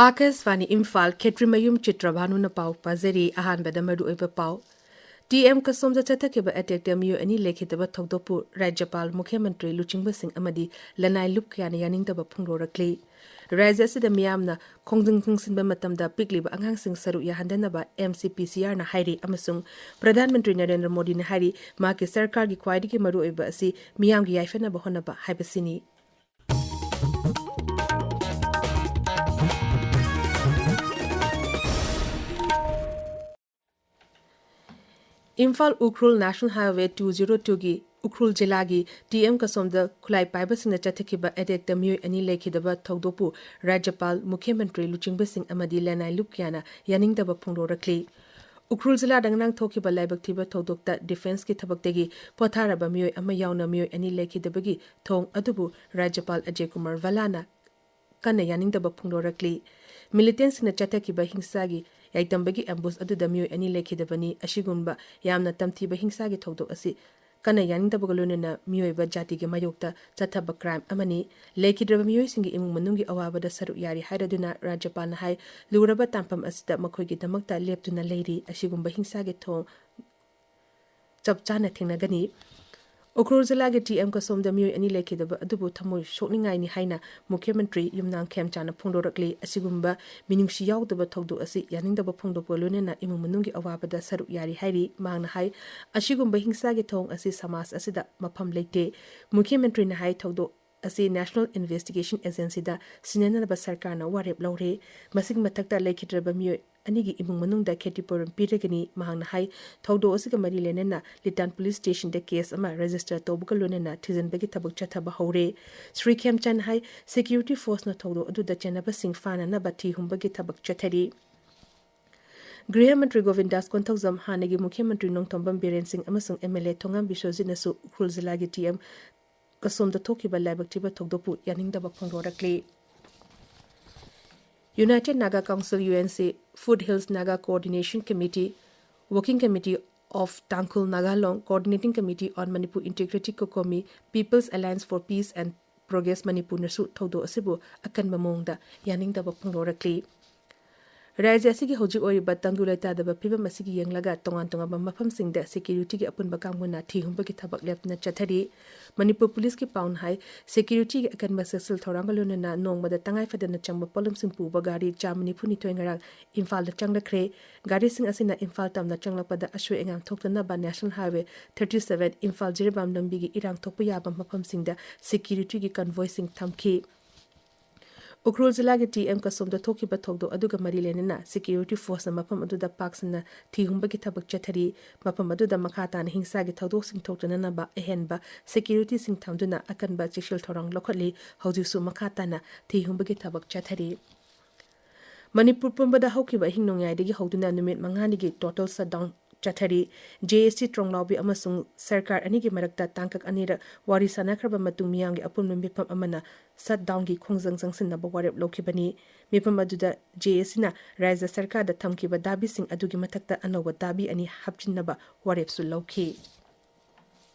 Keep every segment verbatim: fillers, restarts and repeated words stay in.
ꯑꯥꯀꯥꯁꯕꯥꯅꯤ ꯏꯝꯐꯥꯜ, ꯈꯦꯇ꯭ꯔꯤꯃꯌꯨꯝ ꯆꯤꯇ꯭ꯔꯚꯥꯅꯨꯅ ꯄꯥꯎ ꯄꯥꯖꯔꯤ꯫ ꯑꯍꯥꯟꯕꯗ ꯃꯔꯨꯑꯣꯏꯕ ꯄꯥꯎ꯫ ꯇꯤ ꯑꯦꯝ ꯀꯁꯣꯝꯗ ꯆꯠꯊꯈꯤꯕ ꯑꯦꯇꯦꯛꯇ ꯃꯤꯑꯣꯏ ꯑꯅꯤ ꯂꯩꯈꯤꯗꯕ ꯊꯧꯗꯣꯛꯄꯨ ꯔꯥꯖ꯭ꯌꯄꯥꯜ, ꯃꯨꯈ꯭ꯌ ꯃꯟꯇ꯭ꯔꯤ, ꯂꯨꯆꯤꯡꯕꯁꯤꯡ ꯑꯃꯗꯤ ꯂꯅꯥꯏ ꯂꯨꯞ ꯀꯌꯥꯅ ꯌꯥꯅꯤꯡꯗꯕ ꯐꯣꯡꯗꯣꯔꯛꯂꯤ꯫ ꯔꯥꯖ꯭ꯌ ꯑꯁꯤꯗ ꯃꯤꯌꯥꯝꯅ ꯈꯣꯡꯖꯪ ꯆꯪꯁꯤꯟꯕ ꯃꯇꯝꯗ ꯄꯤꯛꯂꯤꯕ ꯑꯉꯥꯡꯁꯤꯡ ꯁꯔꯨꯛ ꯌꯥꯍꯟꯗꯅꯕ ꯑꯦꯝ ꯁꯤ ꯄꯤ ꯁꯤ ꯑꯥꯔꯅ ꯍꯥꯏꯔꯤ ꯑꯃꯁꯨꯡ ꯄ꯭ꯔꯙꯥꯟ ꯃꯟꯇ꯭ꯔꯤ ꯅꯔꯦꯟꯗ꯭ꯔ ꯃꯣꯗꯤꯅ ꯍꯥꯏꯔꯤ, ꯃꯍꯥꯛꯀꯤ ꯁꯔꯀꯥꯔꯒꯤ ꯈ꯭ꯋꯥꯏꯗꯒꯤ ꯃꯔꯨꯑꯣꯏꯕ ꯑꯁꯤ ꯃꯤꯌꯥꯝꯒꯤ ꯌꯥꯏꯐꯅꯕ ꯍꯣꯠꯅꯕ ꯍꯥꯏꯕꯁꯤꯅꯤ꯫ Imphal Ukhrul National Highway two zero two ꯒꯤ ꯎꯈ꯭ꯔꯨꯜ ꯖꯤꯂꯥꯒꯤ ꯇꯤ ꯑꯦꯝ ꯀꯁꯣꯝꯗ ꯈꯨꯠꯂꯥꯏ ꯄꯥꯏꯕꯁꯤꯡꯅ ꯆꯠꯊꯈꯤꯕ ꯑꯦꯇꯦꯛꯇ ꯃꯤꯑꯣꯏ ꯑꯅꯤ ꯂꯩꯈꯤꯗꯕ ꯊꯧꯗꯣꯛꯄꯨ ꯔꯥꯖ꯭ꯌꯄꯥꯜ, ꯃꯨꯈ꯭ꯌ ꯃꯟꯇ꯭ꯔꯤ, ꯂꯨꯆꯤꯡꯕꯁꯤꯡ ꯑꯃꯗꯤ ꯂꯅꯥꯏ ꯂꯨꯞ ꯀꯌꯥꯅ ꯌꯥꯅꯤꯡꯗꯕ ꯐꯣꯡꯗꯣꯔꯛꯂꯤ꯫ ꯎꯈ꯭ꯔꯨꯜ ꯖꯤꯂꯥꯗ ꯉꯔꯥꯡ ꯊꯣꯛꯈꯤꯕ ꯂꯥꯏꯕꯛ ꯊꯤꯕ ꯊꯧꯗꯣꯛꯇ ꯗꯤꯐꯦꯟꯁꯀꯤ ꯊꯕꯛꯇꯒꯤ ꯄꯣꯊꯥꯔꯕ ꯃꯤꯑꯣꯏ ꯑꯃ ꯌꯥꯎꯅ ꯃꯤꯑꯣꯏ ꯑꯅꯤ ꯂꯩꯈꯤꯗꯕꯒꯤ ꯊꯧꯑꯣꯡ ꯑꯗꯨꯕꯨ ꯔꯥꯖ꯭ꯌꯄꯥꯜ ꯑꯖꯌ ꯀꯨꯃꯥꯔ ꯚꯜꯂꯥꯅ ꯀꯟꯅ ꯌꯥꯅꯤꯡꯗꯕ ꯐꯣꯡꯗꯣꯔꯛꯂꯤ꯫ ꯃꯤꯂꯤꯇꯦꯟꯠꯁꯤꯡꯅ ꯆꯠꯊꯈꯤꯕ ꯍꯤꯡꯁꯥꯒꯤ ꯌꯥꯏꯇꯝꯕꯒꯤ ꯑꯦꯝꯕꯨꯁ ꯑꯗꯨꯗ ꯃꯤꯑꯣꯏ ꯑꯅꯤ ꯂꯩꯈꯤꯗꯕꯅꯤ꯫ ꯑꯁꯤꯒꯨꯝꯕ ꯌꯥꯝꯅ ꯇꯝꯊꯤꯕ ꯍꯤꯡꯁꯥꯒꯤ ꯊꯧꯗꯣꯛ ꯑꯁꯤ ꯀꯟꯅ ꯌꯥꯅꯤꯡꯗꯕꯒ ꯂꯣꯏꯅꯅ ꯃꯤꯑꯣꯏꯕ ꯖꯥꯇꯤꯒꯤ ꯃꯥꯌꯣꯛꯇ ꯆꯠꯊꯕ ꯀ꯭ꯔꯥꯏꯝ ꯑꯃꯅꯤ꯫ ꯂꯩꯈꯤꯗ꯭ꯔꯕ ꯃꯤꯑꯣꯏꯁꯤꯡꯒꯤ ꯏꯃꯨꯡ ꯃꯅꯨꯡꯒꯤ ꯑꯋꯥꯕꯗ ꯁꯔꯨꯛ ꯌꯥꯔꯤ ꯍꯥꯏꯔꯗꯨꯅ ꯔꯥꯖ꯭ꯌꯄꯥꯜꯅ ꯍꯥꯏ, ꯂꯨꯔꯕ ꯇꯥꯟꯐꯝ ꯑꯁꯤꯗ ꯃꯈꯣꯏꯒꯤꯗꯃꯛꯇ ꯂꯦꯞꯇꯨꯅ ꯂꯩꯔꯤ꯫ ꯑꯁꯤꯒꯨꯝꯕ ꯍꯤꯡꯁꯥꯒꯤ ꯊꯧꯑꯣꯡ ꯆꯞ ꯆꯥꯅ ꯊꯦꯡꯅꯒꯅꯤ꯫ ꯎꯈ꯭ꯔꯨꯜ ꯖꯤꯂꯥꯒꯤ ꯇꯤ ꯑꯦꯝ ꯀꯁꯣꯝꯗ ꯃꯤꯑꯣꯏ ꯑꯅꯤ ꯂꯩꯈꯤꯗꯕ ꯑꯗꯨꯕꯨ ꯊꯃꯣꯏ ꯁꯣꯛꯅꯤꯡꯉꯥꯏꯅꯤ ꯍꯥꯏꯅ ꯃꯨꯈ꯭ꯌ ꯃꯟꯇ꯭ꯔꯤ ꯌꯨꯝꯅꯥꯝ ꯈꯦꯝꯆꯥꯟꯅ ꯐꯣꯡꯗꯣꯔꯛꯂꯤ꯫ ꯑꯁꯤꯒꯨꯝꯕ ꯃꯤꯅꯨꯡꯁꯤ ꯌꯥꯎꯗꯕ ꯊꯧꯗꯣꯛ ꯑꯁꯤ ꯌꯥꯅꯤꯡꯗꯕ ꯐꯣꯡꯗꯣꯛꯄ ꯂꯣꯏꯅꯅ ꯏꯃꯨꯡ ꯃꯅꯨꯡꯒꯤ ꯑꯋꯥꯕꯗ ꯁꯔꯨꯛ ꯌꯥꯔꯤ ꯍꯥꯏꯔꯤ꯫ ꯃꯍꯥꯛꯅ ꯍꯥꯏ, ꯑꯁꯤꯒꯨꯝꯕ ꯍꯤꯡꯁꯥꯒꯤ ꯊꯧꯑꯣꯡ ꯑꯁꯤ ꯁꯃꯥꯖ ꯑꯁꯤꯗ ꯃꯐꯝ ꯂꯩꯇꯦ꯫ ꯃꯨꯈ꯭ꯌ ꯃꯟꯇ꯭ꯔꯤꯅ ꯍꯥꯏ, ꯊꯧꯗꯣꯛ ꯑꯁꯤ National Investigation Agencyꯗ ꯁꯤꯟꯅꯅꯕ ꯁꯔꯀꯥꯔꯅ ꯋꯥꯔꯦꯞ ꯂꯧꯔꯦ꯫ ꯃꯁꯤꯒꯤ ꯃꯊꯛꯇ ꯂꯩꯈꯤꯗ꯭ꯔꯕ ꯃꯤꯑꯣꯏ ꯑꯅꯤꯒꯤ ꯏꯃꯨꯡ ꯃꯅꯨꯡꯗ ꯈꯦꯇꯤꯄꯨꯔꯝ ꯄꯤꯔꯒꯅꯤ꯫ ꯃꯍꯥꯛꯅ ꯍꯥꯏ, ꯊꯧꯗꯣꯛ ꯑꯁꯤꯒ ꯃꯔꯤ ꯂꯩꯅꯅ ꯂꯤꯇꯥꯟ ꯄꯨꯂꯤꯁ ꯁ꯭ꯇꯦꯁꯟꯗ ꯀꯦꯁ ꯑꯃ ꯔꯦꯖꯤꯁꯇꯔ ꯇꯧꯕꯒ ꯂꯣꯏꯅꯅ ꯊꯤꯖꯤꯟꯕꯒꯤ ꯊꯕꯛ ꯆꯠꯊꯕ ꯍꯧꯔꯦ꯫ ꯁ꯭ꯔꯤ ꯈꯦꯝꯆꯥꯟ ꯍꯥꯏ, ꯁꯦꯀ꯭ꯌꯨꯔꯤꯇꯤ ꯐꯣꯔꯁꯅ ꯊꯧꯗꯣꯛ ꯑꯗꯨꯗ ꯆꯦꯟꯅꯕꯁꯤꯡ ꯐꯥꯅꯅꯕ ꯊꯤ ꯍꯨꯝꯕꯒꯤ ꯊꯕꯛ ꯆꯠꯊꯔꯤ꯫ ꯒ꯭ꯔꯤꯍ ꯃꯟꯇ꯭ꯔꯤ ꯒꯣꯕꯤꯟꯗꯥꯁ ꯀꯣꯟꯊꯧꯖꯝ, ꯍꯥꯟꯅꯒꯤ ꯃꯨꯈ꯭ꯌ ꯃꯟꯇ꯭ꯔꯤ ꯅꯣꯡꯊꯣꯝꯕꯝ ꯕꯤꯔꯦꯟ ꯁꯤꯡ ꯑꯃꯁꯨꯡ ꯑꯦꯝ ꯑꯦꯜ ꯑꯦ ꯊꯣꯉꯥꯝ ꯕꯤꯁ꯭ꯋꯖꯤꯠꯅꯁꯨ ꯎꯈ꯭ꯔꯨꯜ ꯖꯤꯂꯥꯒꯤ ꯇꯤ ꯑꯦꯝ ꯀꯁꯣꯝꯗ ꯊꯣꯛꯈꯤꯕ ꯂꯥꯏꯕꯛ ꯊꯤꯕ ꯊꯧꯗꯣꯛꯄꯨ ꯌꯥꯅꯤꯡꯗꯕ ꯐꯣꯡꯗꯣꯔꯛꯂꯤ꯫ United Naga Council, U N C, Foothills Naga Coordination Committee, Working Committee of Tangkhul Naga Long, Coordinating Committee on Manipur Integrity, COCOMI, People's Alliance for Peace and Progress Manipurꯅꯁꯨ ꯊꯧꯗꯣꯛ ꯑꯁꯤꯕꯨ ꯑꯀꯟꯕ ꯃꯑꯣꯡꯗ ꯌꯥꯅꯤꯡꯗꯕ ꯐꯣꯡꯗꯣꯔꯛꯂꯤ꯫ ꯔꯥꯖ꯭ꯌ ꯑꯁꯤꯒꯤ ꯍꯧꯖꯤꯛ ꯑꯣꯏꯔꯤꯕ ꯇꯪꯗꯨ ꯂꯩꯇꯥꯗꯕ ꯐꯤꯕꯝ ꯑꯁꯤꯒꯤ ꯌꯦꯡꯂꯒ ꯇꯣꯉꯥꯟ ꯇꯣꯉꯥꯟꯕ ꯃꯐꯝꯁꯤꯡꯗ securityꯒꯤ ꯑꯄꯨꯟꯕ ꯀꯥꯡꯕꯨꯅ ꯊꯤꯍꯨꯝꯕꯒꯤ ꯊꯕꯛ ꯂꯦꯞꯇꯅ ꯆꯠꯊꯔꯤ꯫ ꯃꯅꯤꯄꯨꯔ ꯄꯨꯂꯤꯁꯀꯤ ꯄꯥꯎꯅ ꯍꯥꯏ, securityꯒꯤ ꯑꯀꯟꯕ ꯆꯦꯛꯁꯤꯜ ꯊꯧꯔꯥꯡꯒ ꯂꯣꯏꯅꯅ ꯅꯣꯡꯃꯗ ꯇꯉꯥꯏ ꯐꯗꯅ ꯆꯪꯕ ꯄꯣꯠꯂꯝꯁꯤꯡ ꯄꯨꯕ ꯒꯥꯔꯤ ꯆꯥꯝꯃ ꯅꯤꯐꯨ ꯅꯤꯊꯣꯏ ꯉꯔꯥꯡ ꯏꯝꯐꯥꯜꯗ ꯆꯪꯂꯛꯈ꯭ꯔꯦ꯫ ꯒꯥꯔꯤꯁꯤꯡ ꯑꯁꯤꯅ ꯏꯝꯐꯥꯜ ꯇꯝꯅ ꯆꯪꯂꯛꯄꯗ ꯑꯁꯣꯏ ꯑꯉꯥꯝ ꯊꯣꯛꯇꯅꯕ National Highway thirty seven Imphal Jiribam ꯂꯝꯕꯤꯒꯤ ꯏꯔꯥꯡ ꯊꯣꯛꯄ ꯌꯥꯕ ꯃꯐꯝꯁꯤꯡꯗ securityꯒꯤ convoyꯁꯤꯡ ꯊꯝꯈꯤ꯫ ꯎꯈ꯭ꯔꯨꯜ ꯖꯤꯂꯥꯒꯤ ꯇꯤ ꯑꯦꯝ ꯀꯁꯣꯝꯗ ꯊꯣꯛꯈꯤꯕ ꯊꯧꯗꯣꯛ ꯑꯗꯨꯒ ꯃꯔꯤ ꯂꯩꯅꯅ security forceꯅ ꯃꯐꯝ ꯑꯗꯨꯗ ꯄꯥꯛ ꯁꯟꯅ ꯊꯤꯍꯨꯝꯕꯒꯤ ꯊꯕꯛ ꯆꯠꯊꯔꯤ꯫ ꯃꯐꯝ ꯑꯗꯨꯗ ꯃꯈꯥ ꯇꯥꯅ ꯍꯤꯡꯁꯥꯒꯤ ꯊꯧꯗꯣꯛꯁꯤꯡ ꯊꯣꯛꯇꯅꯅꯕ ꯑꯍꯦꯟꯕ securityꯁꯤꯡ ꯊꯝꯗꯨꯅ ꯑꯀꯟꯕ ꯆꯦꯛꯁꯤꯜ ꯊꯧꯔꯥꯡ ꯂꯧꯈꯠꯂꯤ꯫ ꯍꯧꯖꯤꯛꯁꯨ ꯃꯈꯥ ꯇꯥꯅ ꯊꯤꯍꯨꯝꯕꯒꯤ ꯊꯕꯛ ꯆꯠꯊꯔꯤ꯫ ꯃꯅꯤꯄꯨꯔ ꯄꯨꯝꯕꯗ ꯍꯧꯈꯤꯕ ꯑꯍꯤꯡ ꯅꯣꯡꯌꯥꯏꯗꯒꯤ ꯍꯧꯗꯨꯅ ꯅꯨꯃꯤꯠ ꯃꯉꯥꯅꯤꯒꯤ total shutdown ꯆꯠꯊꯔꯤ꯫ ꯖꯦ ꯑꯦꯁ ꯁꯤ ꯇ꯭ꯔꯣꯡꯂꯥꯎꯕꯤ ꯑꯃꯁꯨꯡ ꯁꯔꯀꯥꯔ ꯑꯅꯤꯒꯤ ꯃꯔꯛꯇ ꯇꯥꯡꯀꯛ ꯑꯅꯤꯔꯛ ꯋꯥꯔꯤ ꯁꯥꯅꯈ꯭ꯔꯕ ꯃꯇꯨꯡ ꯃꯤꯌꯥꯝꯒꯤ ꯑꯄꯨꯟꯕ ꯃꯤꯐꯝ ꯑꯃꯅ shutdownꯒꯤ ꯈꯣꯡꯖꯪ ꯆꯪꯁꯤꯟꯅꯕ ꯋꯥꯔꯦꯞ ꯂꯧꯈꯤꯕꯅꯤ꯫ ꯃꯤꯐꯝ ꯑꯗꯨꯗ ꯖꯦ ꯑꯦꯁ ꯁꯤꯅ ꯔꯥꯖ꯭ꯌ ꯁꯔꯀꯥꯔꯗ ꯊꯝꯈꯤꯕ ꯗꯥꯕꯤꯁꯤꯡ ꯑꯗꯨꯒꯤ ꯃꯊꯛꯇ ꯑꯅꯧꯕ ꯗꯥꯕꯤ ꯑꯅꯤ ꯍꯥꯞꯆꯤꯟꯅꯕ ꯋꯥꯔꯦꯞꯁꯨ ꯂꯧꯈꯤ꯫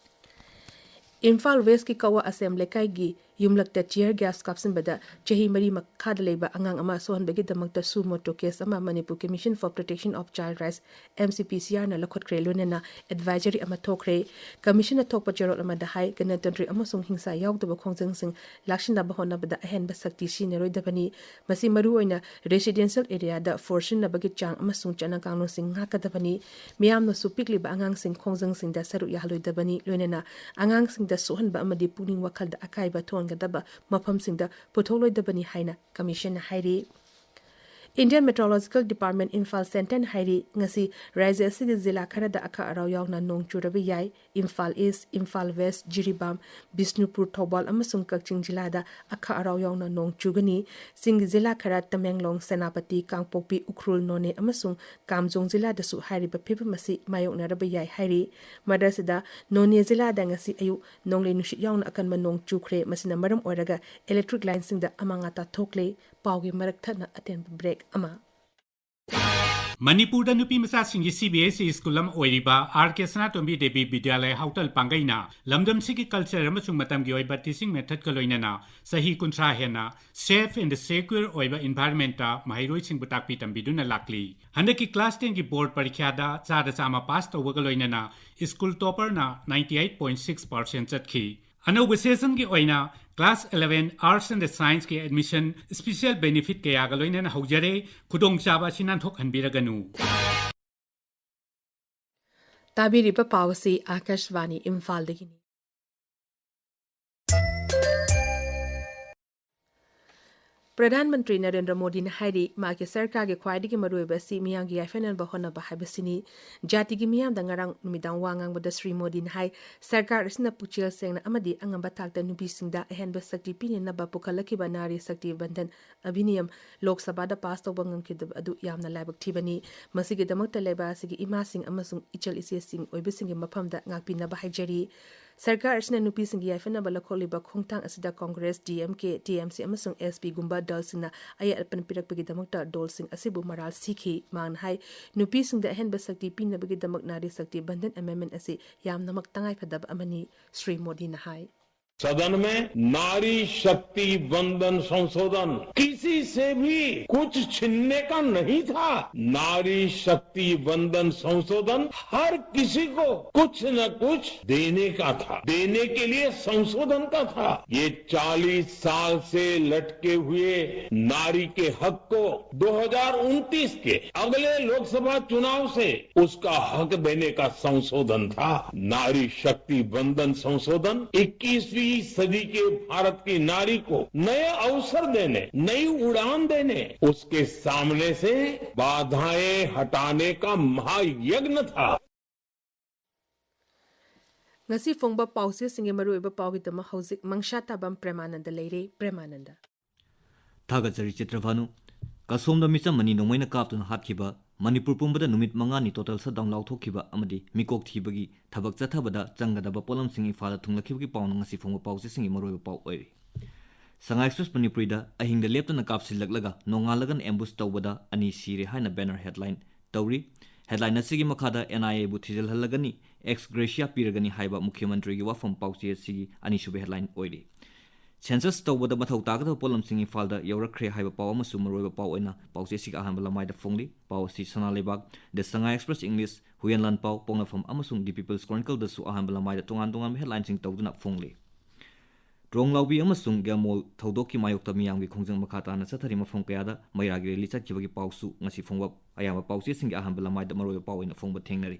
ꯏꯝꯐꯥꯜ ꯋꯦꯁꯀꯤ ꯀꯋꯥ ꯑꯁꯦꯝ ꯂꯩꯀꯥꯏꯒꯤ ꯌꯨꯝꯂꯛꯇ tear gas ꯀꯥꯞꯁꯤꯟꯕꯗ ꯆꯍꯤ ꯃꯔꯤ ꯃꯈꯥꯗ ꯂꯩꯕ ꯑꯉꯥꯡ ꯑꯃ ꯁꯣꯛꯍꯟꯕꯒꯤꯗꯃꯛꯇ suo motu case ꯑꯃ Manipur Commission for Protection of Child Rights, M C P C R ꯅ ꯂꯧꯈꯠꯈ꯭ꯔꯦ, ꯂꯣꯏꯅꯅ advisory ꯑꯃ ꯊꯣꯛꯈ꯭ꯔꯦ꯫ Commissionꯅ ꯊꯣꯛꯄ ꯆꯦꯔꯣꯜ ꯑꯃꯗ ꯍꯥꯏ, ꯒꯅꯇꯟꯇ꯭ꯔ ꯑꯃꯁꯨꯡ ꯍꯤꯡꯁꯥ ꯌꯥꯎꯗꯕ ꯈꯣꯡꯖꯪꯁꯤꯡ ꯂꯥꯛꯁꯤꯟꯅꯕ ꯍꯣꯠꯅꯕꯗ ꯑꯍꯦꯟꯕ ꯁꯛꯇꯤ ꯁꯤꯖꯤꯟꯅꯔꯣꯏꯗꯕꯅꯤ꯫ ꯃꯁꯤ ꯃꯔꯨꯑꯣꯏꯅ residential areaꯗ force ꯁꯤꯖꯤꯟꯅꯕꯒꯤ ꯆꯥꯡ ꯑꯃꯁꯨꯡ ꯆꯠꯅ ꯀꯥꯡꯂꯣꯟꯁꯤꯡ ꯉꯥꯛꯀꯗꯕꯅꯤ꯫ ꯃꯤꯌꯥꯝꯅꯁꯨ ꯄꯤꯛꯂꯤꯕ ꯑꯉꯥꯡꯁꯤꯡ ꯈꯣꯡꯖꯪꯁꯤꯡꯗ ꯁꯔꯨꯛ ꯌꯥꯍꯜꯂꯣꯏꯗꯕꯅꯤ, ꯂꯣꯏꯅꯅ ꯑꯉꯥꯡꯁꯤꯡꯗ ꯁꯣꯛꯍꯟꯕ ꯑꯃꯗꯤ ꯄꯨꯛꯅꯤꯡ ꯋꯥꯈꯜꯗ ꯑꯀꯥꯏꯕ ꯊꯣꯛꯍꯟꯒꯗꯕ ꯃꯐꯝꯁꯤꯡꯗ ꯄꯨꯊꯣꯛꯂꯣꯏꯗꯕꯅꯤ ꯍꯥꯏꯅ Commissionꯅ ꯍꯥꯏꯔꯤ꯫ Indian Meteorological Department ꯏꯝꯐꯥꯜ Centreꯅ ꯍꯥꯏꯔꯤ, ꯉꯁꯤ ꯔꯥꯖ꯭ꯌ ꯑꯁꯤꯒꯤ ꯖꯤꯂꯥ ꯈꯔꯗ ꯑꯈꯥꯛ ꯑꯔꯥꯎ ꯌꯥꯎꯅ ꯅꯣꯡ ꯆꯨꯔꯕ ꯌꯥꯏ꯫ ꯏꯝꯐꯥꯜ East, ꯏꯝꯐꯥꯜ West, ꯖꯤꯔꯤꯕꯥꯝ, ꯕꯤꯁꯅꯨꯄꯨꯔ, ꯊꯧꯕꯥꯜ ꯑꯃꯁꯨꯡ ꯀꯛꯆꯤꯡ ꯖꯤꯂꯥꯗ ꯑꯈꯥꯛ ꯑꯔꯥꯎ ꯌꯥꯎꯅ ꯅꯣꯡ ꯆꯨꯒꯅꯤ꯫ ꯆꯤꯡꯒꯤ ꯖꯤꯂꯥ ꯈꯔ, ꯇꯃꯦꯡꯂꯣꯡ, ꯁꯦꯅꯥꯄꯇꯤ, ꯀꯥꯡꯄꯣꯛꯄꯤ, ꯎꯈ꯭ꯔꯨꯜ, ꯅꯣꯅꯦ ꯑꯃꯁꯨꯡ ꯀꯥꯝꯖꯣꯡ ꯖꯤꯂꯥꯗꯁꯨ ꯍꯥꯏꯔꯤꯕ ꯐꯤꯕꯝ ꯑꯁꯤ ꯃꯥꯌꯣꯛꯅꯔꯕ ꯌꯥꯏ ꯍꯥꯏꯔꯤ꯫ ꯃꯗꯁꯤꯗ ꯅꯣꯅꯦ ꯖꯤꯂꯥꯗ ꯉꯁꯤ ꯑꯌꯨꯛ ꯅꯣꯡꯂꯩ ꯅꯨꯡꯁꯤꯠ ꯌꯥꯎꯅ ꯑꯀꯟꯕ ꯅꯣꯡ ꯆꯨꯈ꯭ꯔꯦ꯫ ꯃꯁꯤꯅ ꯃꯔꯝ ꯑꯣꯏꯔꯒ electric lineꯁꯤꯡꯗ ꯑꯃꯥꯡ ꯑꯇꯥ ꯊꯣꯛꯂꯦ꯫ ꯄꯥꯎꯒꯤ ꯃꯔꯛ ꯊꯠꯅ ꯑꯇꯦꯟꯕ break ꯑꯃ꯫ ꯃꯅꯤꯄꯨꯔꯗ ꯅꯨꯄꯤ ꯃꯆꯥꯁꯤꯡꯒꯤ C B S E school ꯑꯃ ꯑꯣꯏꯔꯤꯕ ꯑꯥꯔ ꯀꯦ ꯁꯅꯥꯇꯣꯝꯕꯤ ꯗꯦꯕꯤ ꯕꯤꯗ꯭ꯌꯥꯂꯌ ꯍꯥꯎꯇꯜ ꯄꯥꯡꯒꯩꯅ ꯂꯝꯗꯝꯁꯤꯒꯤ ꯀꯜꯆꯔ ꯑꯃꯁꯨꯡ ꯃꯇꯝꯒꯤ ꯑꯣꯏꯕ ꯇꯤꯆꯤꯡ ꯃꯦꯊꯠꯀ ꯂꯣꯏꯅꯅ ꯆꯍꯤ ꯀꯨꯟꯊ꯭ꯔꯥ ꯍꯦꯟꯅ ꯁꯦꯐ ꯑꯦꯟ ꯁꯦꯀ꯭ꯌꯨꯔ ꯑꯣꯏꯕ ꯏꯟꯚꯥꯏꯔꯟꯃꯦꯟꯠꯇ ꯃꯍꯩꯔꯣꯏꯁꯤꯡꯕꯨ ꯇꯥꯛꯄꯤ ꯇꯝꯕꯤꯗꯨꯅ ꯂꯥꯛꯂꯤ꯫ ꯍꯟꯗꯛꯀꯤ ꯀ꯭ꯂꯥꯁ ꯇꯦꯟꯒꯤ ꯕꯣꯔꯗ ꯄꯔꯤꯈ꯭ꯌꯥꯗ ꯆꯥꯗ ꯆꯥꯝꯃ ꯄꯥꯁ ꯇꯧꯕꯒ ꯂꯣꯏꯅꯅ ꯁ꯭ꯀꯨꯜ ꯇꯣꯄꯔꯅ ninety eight point six percent ꯆꯠꯈꯤ꯫ ꯑꯅꯧꯕ ꯁꯦꯁꯟꯒꯤ ꯑꯣꯏꯅ ꯀ꯭ꯂꯥꯁ eleven Arts and Scienceꯀꯤ ꯑꯦꯗꯃꯤꯁꯟ ꯁ꯭ꯄꯤꯁꯤꯌꯦꯜ ꯕꯦꯅꯤꯐꯤꯠ ꯀꯌꯥꯒ ꯂꯣꯏꯅꯅ ꯍꯧꯖꯔꯦ꯫ ꯈꯨꯗꯣꯡꯆꯥꯕ ꯑꯁꯤ ꯅꯥꯟꯊꯣꯛꯍꯟꯕꯤꯔꯒꯅꯨ꯫ ꯇꯥꯕꯤꯔꯤꯕ ꯄꯥꯎ ꯑꯁꯤ ꯑꯥꯀꯥꯁꯕꯥꯅꯤ ꯏꯝꯐꯥꯜꯗꯒꯤꯅꯤ꯫ ꯄ꯭ꯔꯙꯥꯟ ꯃꯟꯇ꯭ꯔꯤ ꯅꯔꯦꯟꯗ꯭ꯔ ꯃꯣꯗꯤꯅ ꯍꯥꯏꯔꯤ, ꯃꯍꯥꯛꯀꯤ ꯁꯔꯀꯥꯔꯒꯤ ꯈ꯭ꯋꯥꯏꯗꯒꯤ ꯃꯔꯨꯑꯣꯏꯕ ꯑꯁꯤ ꯃꯤꯌꯥꯝꯒꯤ ꯌꯥꯏꯐꯅꯅꯕ ꯍꯣꯠꯅꯕ ꯍꯥꯏꯕꯁꯤꯅꯤ꯫ ꯖꯥꯇꯤꯒꯤ ꯃꯤꯌꯥꯝꯗ ꯉꯔꯥꯡ ꯅꯨꯃꯤꯗꯥꯡ ꯋꯥ ꯉꯥꯡꯕꯗ ꯁ꯭ꯔꯤ ꯃꯣꯗꯤꯅ ꯍꯥꯏ, ꯁꯔꯀꯥꯔ ꯑꯁꯤꯅ ꯄꯨꯛꯆꯦꯜ ꯁꯦꯡꯅ ꯑꯃꯗꯤ ꯑꯉꯝꯕ ꯊꯥꯛꯇ ꯅꯨꯄꯤꯁꯤꯡꯗ ꯑꯍꯦꯟꯕ ꯁꯛꯇꯤ ꯄꯤꯅꯅꯕ ꯄꯨꯈꯠꯂꯛꯈꯤꯕ ꯅꯥꯔꯤ ꯁꯛꯇꯤ ꯕꯟꯙꯟ ꯑꯙꯤꯅꯤꯌꯝ ꯂꯣꯛ ꯁꯚꯥꯗ ꯄꯥꯁ ꯇꯧꯕ ꯉꯝꯈꯤꯗꯕ ꯑꯗꯨ ꯌꯥꯝꯅ ꯂꯥꯏꯕꯛ ꯊꯤꯕꯅꯤ꯫ ꯃꯁꯤꯒꯤꯗꯃꯛꯇ ꯂꯩꯕꯥꯛ ꯑꯁꯤꯒꯤ ꯏꯃꯥꯁꯤꯡ ꯑꯃꯁꯨꯡ ꯏꯆꯜ ꯏꯆꯦꯁꯤꯡ ꯑꯣꯏꯕꯁꯤꯡꯒꯤ ꯃꯐꯝꯗ ꯉꯥꯛꯄꯤꯅꯕ ꯍꯥꯏꯖꯔꯤ꯫ ꯁꯔꯀꯥꯔ ꯑꯁꯤꯅ ꯅꯨꯄꯤꯁꯤꯡꯒꯤ ꯌꯥꯏꯐꯅꯕ ꯂꯧꯈꯠꯂꯤꯕ ꯈꯣꯡꯊꯥꯡ ꯑꯁꯤꯗ ꯀꯣꯡꯒ꯭ꯔꯦꯁ, ꯗꯤ ꯑꯦꯝ ꯀꯦ, ꯇꯤ ꯑꯦꯝ ꯁꯤ ꯑꯃꯁꯨꯡ ꯑꯦꯁ ꯄꯤꯒꯨꯝꯕ ꯗꯜꯁꯤꯡꯅ ꯑꯌꯦꯠ ꯑꯄꯟ ꯄꯤꯔꯛꯄꯒꯤꯗꯃꯛꯇ ꯗꯣꯜꯁꯤꯡ ꯑꯁꯤꯕꯨ ꯃꯔꯥꯜ ꯁꯤꯈꯤ꯫ ꯃꯍꯥꯛꯅ ꯍꯥꯏ, ꯅꯨꯄꯤꯁꯤꯡꯗ ꯑꯍꯦꯟꯕ ꯁꯛꯇꯤ ꯄꯤꯅꯕꯒꯤꯗꯃꯛ ꯅꯥꯔꯤ ꯁꯛꯇꯤ ꯕꯟꯙꯟ ꯑꯦꯃꯦꯟꯃꯦꯟ ꯑꯁꯤ ꯌꯥꯝꯅꯃꯛ ꯇꯉꯥꯏꯐꯗꯕ ꯑꯃꯅꯤ, ꯁ꯭ꯔꯤ ꯃꯣꯗꯤꯅ ꯍꯥꯏ꯫ सदन में नारी शक्ति वंदन संशोधन किसी से भी कुछ छीनने का नहीं था। नारी शक्ति वंदन संशोधन हर किसी को कुछ न कुछ देने का था, देने के लिए संशोधन का था। ये चालीस साल से लटके हुए नारी के हक को दो हज़ार उनतीस के अगले लोकसभा चुनाव से उसका हक देने का संशोधन था। नारी शक्ति वंदन संशोधन इक्कीसवीं सदी के भारत की नारी को नए अवसर देने, नई उड़ान देने, उसके सामने से बाधाएं हटाने का महायज्ञ था। ꯉꯁꯤ ꯐꯣꯡꯕ ꯄꯥꯎꯆꯦꯁꯤꯡꯒꯤ ꯃꯔꯨꯑꯣꯏꯕ ꯄꯥꯎꯒꯤꯗꯃꯛ ꯍꯧꯖꯤꯛ ꯃꯪꯁꯥ ꯇꯥꯕꯝ ꯄ꯭ꯔꯦꯃꯥꯅꯟꯗ ꯂꯩꯔꯦ꯫ ꯄ꯭ꯔꯦꯃꯥꯅꯟꯗ꯫ ꯊꯥꯒꯠꯆꯔꯤ ꯆꯤꯇ꯭ꯔꯚꯥꯅꯨ꯫ ꯀꯁꯣꯝꯗ ꯃꯤꯆꯝ ꯑꯅꯤ ꯅꯣꯡꯃꯩꯅ ꯀꯥꯞꯇꯨꯅ ꯍꯥꯠꯈꯤꯕ, ꯃꯅꯤꯄꯨꯔ ꯄꯨꯝꯕꯗ ꯅꯨꯃꯤꯠ ꯃꯉꯥꯅꯤ total shutdown ꯂꯥꯎꯊꯣꯛꯈꯤꯕ ꯑꯃꯗꯤ ꯃꯤꯀꯣꯛ ꯊꯤꯕꯒꯤ ꯊꯕꯛ ꯆꯠꯊꯕꯗ ꯆꯪꯒꯗꯕ ꯄꯣꯠꯂꯝꯁꯤꯡ ꯏꯝꯐꯥꯜꯗ ꯊꯨꯡꯂꯛꯈꯤꯕꯒꯤ ꯄꯥꯎꯅ ꯉꯁꯤ ꯐꯣꯡꯕ ꯄꯥꯎꯆꯦꯁꯤꯡꯒꯤ ꯃꯔꯨꯑꯣꯏꯕ ꯄꯥꯎ ꯑꯣꯏꯔꯤ꯫ ꯁꯉꯥꯏ ꯑꯦꯛꯁꯄ꯭ꯔꯦꯁ ꯃꯅꯤꯄꯨꯔꯤꯗ ꯑꯍꯤꯡꯗ ꯂꯦꯞꯇꯅ ꯀꯥꯞꯁꯤꯜꯂꯛꯂꯒ ꯅꯣꯡꯉꯥꯜꯂꯒꯅ ambush ꯇꯧꯕꯗ ꯑꯅꯤ ꯁꯤꯔꯦ ꯍꯥꯏꯅ banner headline ꯇꯧꯔꯤ꯫ Headline ꯑꯁꯤꯒꯤ ꯃꯈꯥꯗ N I A ꯕꯨ ꯊꯤꯖꯤꯜꯍꯜꯂꯒꯅꯤ, ex gratia ꯄꯤꯔꯒꯅꯤ ꯍꯥꯏꯕ ꯃꯨꯈ꯭ꯌ ꯃꯟꯇ꯭ꯔꯤꯒꯤ ꯋꯥꯐꯝ ꯄꯥꯎꯆꯦ ꯑꯁꯤꯒꯤ ꯑꯅꯤꯁꯨꯕ headline ꯑꯣꯏꯔꯤ꯫ Census ꯇꯧꯕꯗ ꯃꯊꯧ ꯇꯥꯒꯗꯕ ꯄꯣꯠꯂꯝꯁꯤꯡ ꯏꯝꯐꯥꯜꯗ ꯌꯧꯔꯛꯈ꯭ꯔꯦ ꯍꯥꯏꯕ ꯄꯥꯎ ꯑꯃꯁꯨ ꯃꯔꯨꯑꯣꯏꯕ ꯄꯥꯎ ꯑꯣꯏꯅ ꯄꯥꯎꯆꯦ ꯑꯁꯤꯒꯤ ꯑꯍꯥꯟꯕ ꯂꯃꯥꯏꯗ ꯐꯣꯡꯂꯤ꯫ ꯄꯥꯎ ꯑꯁꯤ ꯁꯅꯥ ꯂꯩꯕꯥꯛ, The Sangha Express English, Huiyen ꯂꯥꯟꯄꯥꯎ, ꯄꯣꯛꯅꯐꯝ ꯑꯃꯁꯨꯡ The People's Chronicleꯗꯁꯨ ꯑꯍꯥꯟꯕ ꯂꯃꯥꯏꯗ ꯇꯣꯉꯥꯟ ꯇꯣꯉꯥꯟꯕ headlineꯁꯤꯡ ꯇꯧꯗꯨꯅ ꯐꯣꯡꯂꯤ꯫ ꯇ꯭ꯔꯣꯡꯂꯥꯎꯕꯤ ꯑꯃꯁꯨꯡ ꯒ꯭ꯌꯥꯃꯣꯜ ꯊꯧꯗꯣꯛꯀꯤ ꯃꯥꯌꯣꯛꯇ ꯃꯤꯌꯥꯝꯒꯤ ꯈꯣꯡꯖꯪ ꯃꯈꯥ ꯇꯥꯅ ꯆꯠꯊꯔꯤ꯫ ꯃꯐꯝ ꯀꯌꯥꯗ ꯃꯩꯔꯥꯒꯤ rally ꯆꯠꯈꯤꯕꯒꯤ ꯄꯥꯎꯁꯨ ꯉꯁꯤ ꯐꯣꯡꯕ ꯑꯌꯥꯝꯕ ꯄꯥꯎꯆꯦꯁꯤꯡꯒꯤ ꯑꯍꯥꯟꯕ ꯂꯃꯥꯏꯗ ꯃꯔꯨꯑꯣꯏꯕ ꯄꯥꯎ ꯑꯣꯏꯅ ꯐꯣꯡꯕ ꯊꯦꯡꯅꯔꯤ꯫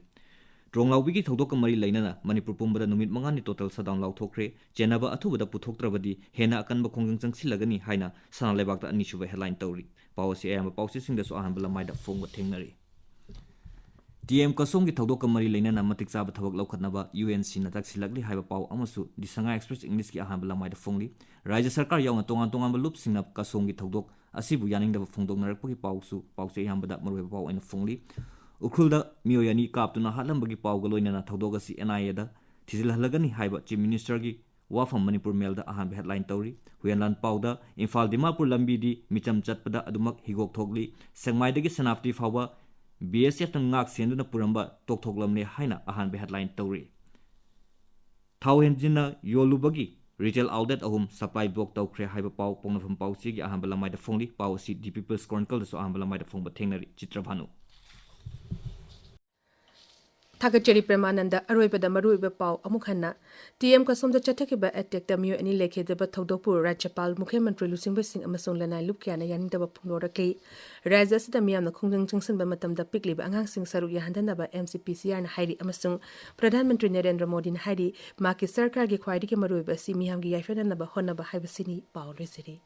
ꯇ꯭ꯔꯣꯡꯂꯥꯎꯕꯤꯒꯤ ꯊꯧꯗꯣꯛꯀ ꯃꯔꯤ ꯂꯩꯅꯅ ꯃꯅꯤꯄꯨꯔ ꯄꯨꯝꯕꯗ ꯅꯨꯃꯤꯠ ꯃꯉꯥꯅꯤ total shutdown ꯂꯥꯎꯊꯣꯛꯈ꯭ꯔꯦ꯫ ꯆꯦꯟꯅꯕ ꯑꯊꯨꯕꯗ ꯄꯨꯊꯣꯛꯇ꯭ꯔꯕꯗꯤ ꯍꯦꯟꯅ ꯑꯀꯟꯕ ꯈꯣꯡꯖꯪ ꯆꯪꯁꯤꯜꯂꯒꯅꯤ ꯍꯥꯏꯅ ꯁꯅꯥ ꯂꯩꯕꯥꯛꯇ ꯑꯅꯤꯁꯨꯕ headline ꯇꯧꯔꯤ꯫ ꯄꯥꯎ ꯑꯁꯤ ꯑꯌꯥꯝꯕ ꯄꯥꯎꯆꯦꯁꯤꯡꯗꯁꯨ ꯑꯍꯥꯟꯕ ꯂꯃꯥꯏꯗ ꯐꯣꯡꯕ ꯊꯦꯡꯅꯔꯤ꯫ T M ꯀꯁꯣꯝꯒꯤ ꯊꯧꯗꯣꯛꯀ ꯃꯔꯤ ꯂꯩꯅꯅ ꯃꯇꯤꯛ ꯆꯥꯕ ꯊꯕꯛ ꯂꯧꯈꯠꯅꯕ U N Cꯅ ꯇꯛꯁꯤꯜꯂꯛꯂꯤ ꯍꯥꯏꯕ ꯄꯥꯎ ꯑꯃꯁꯨ The Sangha Express Englishꯀꯤ ꯑꯍꯥꯟꯕ ꯂꯃꯥꯏꯗ ꯐꯣꯡꯂꯤ꯫ ꯔꯥꯖ꯭ꯌ ꯁꯔꯀꯥꯔ ꯌꯥꯎꯅ ꯇꯣꯉꯥꯟ ꯇꯣꯉꯥꯟꯕ ꯂꯨꯞꯁꯤꯡꯅ ꯀꯁꯣꯝꯒꯤ ꯊꯧꯗꯣꯛ ꯑꯁꯤꯕꯨ ꯌꯥꯅꯤꯡꯗꯕ ꯐꯣꯡꯗꯣꯛꯅꯔꯛꯄꯒꯤ ꯄꯥꯎꯁꯨ ꯄꯥꯎꯆꯦ ꯑꯌꯥꯝꯕꯗ ꯃꯔꯨꯑꯣꯏꯕ ꯄꯥꯎ ꯑꯣꯏꯅ ꯐꯣꯡꯂꯤ꯫ ꯎꯈ꯭ꯔꯨꯜꯗ ꯃꯤꯑꯣꯏ ꯑꯅꯤ ꯀꯥꯞꯇꯨꯅ ꯍꯥꯠꯂꯝꯕꯒꯤ ꯄꯥꯎꯒ ꯂꯣꯏꯅꯅ ꯊꯧꯗꯣꯛ ꯑꯁꯤ N I Aꯗ ꯊꯤꯖꯤꯜꯍꯜꯂꯒꯅꯤ ꯍꯥꯏꯕ Chief Ministerꯒꯤ ꯋꯥꯐꯝ ꯃꯅꯤꯄꯨꯔ Mailꯗ ꯑꯍꯥꯟꯕ headline ꯇꯧꯔꯤ꯫ ꯍꯨꯌꯦꯟ ꯂꯥꯟꯄꯥꯎꯗ ꯏꯝꯐꯥꯜ ꯗꯤꯃꯥꯄꯨꯔ ꯂꯝꯕꯤꯗꯤ ꯃꯤꯆꯝ ꯆꯠꯄꯗ ꯑꯗꯨꯃꯛ ꯍꯤꯒꯣꯛ ꯊꯣꯛꯂꯤ꯫ ꯁꯦꯛꯃꯥꯏꯗꯒꯤ ꯁꯦꯅꯥꯄꯇꯤ ꯐꯥꯎꯕ B S Fꯅ ꯉꯥꯛ ꯁꯦꯟꯗꯨꯅ ꯄꯨꯔꯝꯕ ꯇꯣꯛꯊꯣꯛꯂꯝꯂꯦ ꯍꯥꯏꯅ ꯑꯍꯥꯟꯕ headline ꯇꯧꯔꯤ꯫ ꯊꯥꯎ ꯍꯦꯟꯖꯤꯟꯅ ꯌꯣꯜꯂꯨꯕꯒꯤ retail outlet ꯑꯍꯨꯝ supply block ꯇꯧꯈ꯭ꯔꯦ ꯍꯥꯏꯕ ꯄꯥꯎ ꯄꯣꯛꯅꯐꯝ ꯄꯥꯎꯆꯦꯒꯤ ꯑꯍꯥꯟꯕ ꯂꯃꯥꯏꯗ ꯐꯣꯡꯂꯤ꯫ ꯄꯥꯎ ꯑꯁꯤ The People's Chronicleꯗꯁꯨ ꯑꯍꯥꯟꯕ ꯂꯃꯥꯏꯗ ꯐꯣꯡꯕ ꯊꯦꯡꯅꯔꯤ꯫ ꯆꯤꯇ꯭ꯔꯚꯥꯅꯨ꯫ ꯊꯥꯒꯠꯆꯔꯤ ꯄ꯭ꯔꯦꯃꯥꯅꯟꯗ꯫ ꯑꯔꯣꯏꯕꯗ ꯃꯔꯨꯑꯣꯏꯕ ꯄꯥꯎ ꯑꯃꯨꯛ ꯍꯟꯅ꯫ T M ꯀꯁꯣꯝꯗ ꯆꯠꯊꯈꯤꯕ attackꯇ ꯃꯤꯑꯣꯏ ꯑꯅꯤ ꯂꯩꯈꯤꯗꯕ ꯊꯧꯗꯣꯛꯄꯨ ꯔꯥꯖ꯭ꯌꯄꯥꯜ, ꯃꯨꯈ꯭ꯌ ꯃꯟꯇ꯭ꯔꯤ, ꯂꯨꯆꯤꯡꯕꯁꯤꯡ ꯑꯃꯁꯨꯡ ꯂꯅꯥꯏ ꯂꯨꯞ ꯀꯌꯥꯅ ꯌꯥꯅꯤꯡꯗꯕ ꯐꯣꯡꯗꯣꯔꯛꯂꯤ꯫ ꯔꯥꯖ꯭ꯌ ꯑꯁꯤꯗ ꯃꯤꯌꯥꯝꯅ ꯈꯣꯡꯖꯪ ꯆꯪꯁꯤꯟꯕ ꯃꯇꯝꯗ ꯄꯤꯛꯂꯤꯕ ꯑꯉꯥꯡꯁꯤꯡ ꯁꯔꯨꯛ ꯌꯥꯍꯟꯗꯅꯕ M C P C Rꯅ ꯍꯥꯏꯔꯤ ꯑꯃꯁꯨꯡ ꯄ꯭ꯔꯙꯥꯟ ꯃꯟꯇ꯭ꯔꯤ ꯅꯔꯦꯟꯗ꯭ꯔ ꯃꯣꯗꯤꯅ ꯍꯥꯏꯔꯤ, ꯃꯍꯥꯛꯀꯤ ꯁꯔꯀꯥꯔꯒꯤ ꯈ꯭ꯋꯥꯏꯗꯒꯤ ꯃꯔꯨꯑꯣꯏꯕ ꯑꯁꯤ ꯃꯤꯌꯥꯝꯒꯤ ꯌꯥꯏꯐꯅꯅꯕ ꯍꯣꯠꯅꯕ ꯍꯥꯏꯕꯁꯤꯅꯤ꯫ ꯄꯥꯎ ꯂꯣꯏꯁꯤꯜꯂꯤ꯫